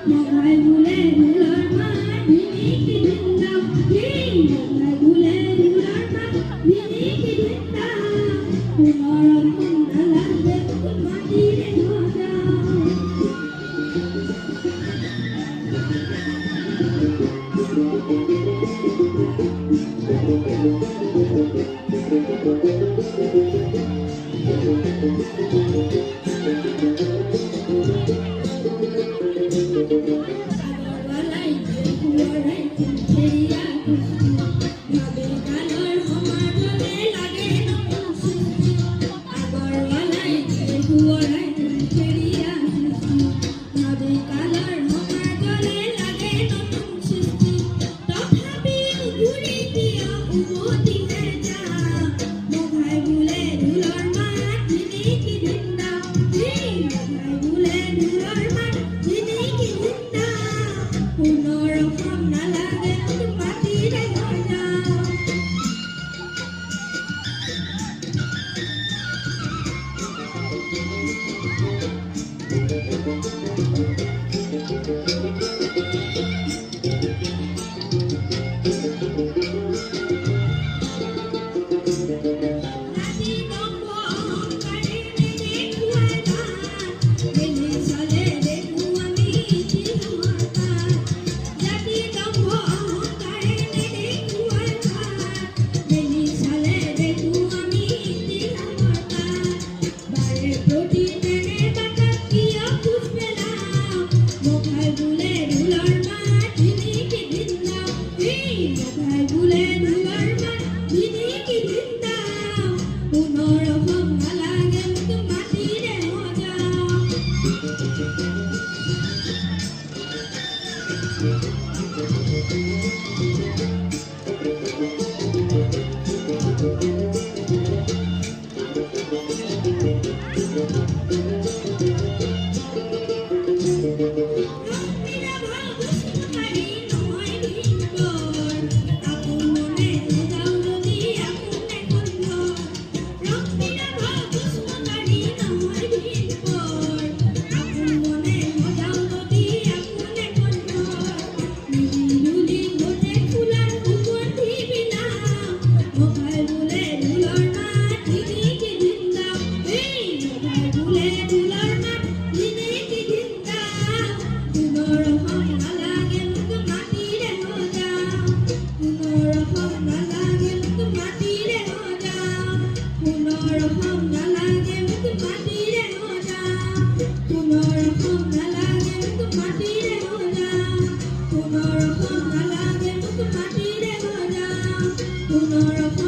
মঘাই বোলে ঢোলৰ মাত ধিমিকি ধিন্দাও, মঘাই বোলে ঢোলৰ মাত ধিমিকি ধিন্দাও, সোণৰ অসম নালাগে মোক মাটিৰে সজাওঁ। আগৰৱালাই সোঁৱৰাই খেৰীয়া ভাবি কালৰ সমাজলে লাগে নতুন সৃষ্টি। আগৰৱালাই সোঁৱৰাই খেৰীয়া ভাবি কালৰ সমাজলে লাগে নতুন সৃষ্টি। তথাপিও ঘূৰি কিয় উভতিহে যাওঁ? মঘাই বোলে ঢোলৰ মাত ধিমিকি ধিন্দাও, মঘাই বোলে ঢোলৰ মাত ধিমিকি ধিন্দাও, সোণৰ অসম নালাগে মোক মাটিৰে সজাওঁ। জাতি দম্ভ অহংকাৰে নেদেখুৱাই বাট, মেলি চালে দেখো আমি ইতিহাসৰ পাত। জাতি দম্ভ অহংকাৰে নেদেখুৱাই বাট, মেলি চালে দেখো আমি ইতিহাসৰ পাত। বাৰে প্ৰতি তেনে বাটত কিয় খোজ পেলাওঁ? মঘাই বোলে ঢোলৰ মাত ধিমিকি ধিন্দাও, মঘাই বোলে ঢোলৰ মাত ধিমিকি ধিন্দাও, সোণৰ অসম নালাগে মোক মাটিৰে সজাওঁ। ৰক্তিৰাভা বসুমতাৰী নহয় ভিনকৰ, আপোন মনে সজাওঁ যদি আপোন এখন ঘৰ। ৰক্তিৰাভা বসুমতাৰী নহয় ভিনকৰ, আপোন মনে সজাওঁ যদি আপোন এখন ঘৰ। মিলি জুলি গোটে ফুলাৰ সুগন্ধি বিলাওঁ, মঘাই বোলে ঢোলৰ মাত ধিমিকি ধিন্দাও, মঘাই বোলে ঢোলৰ মাত ধিমিকি ধিন্দাও, সোণৰ অসম নালাগে মোক মাটিৰে সজাওঁ। সোণৰ অসম নালাগে মোক মাটিৰে সজাওঁ। সোণৰ অসম নালাগে মোক মাটিৰে সজাওঁ। সোণৰ অসম নালাগে মোক মাটিৰে সজাওঁ। সোণৰ অসম নালাগে মোক মাটিৰে সজাওঁ। সোণৰ অসম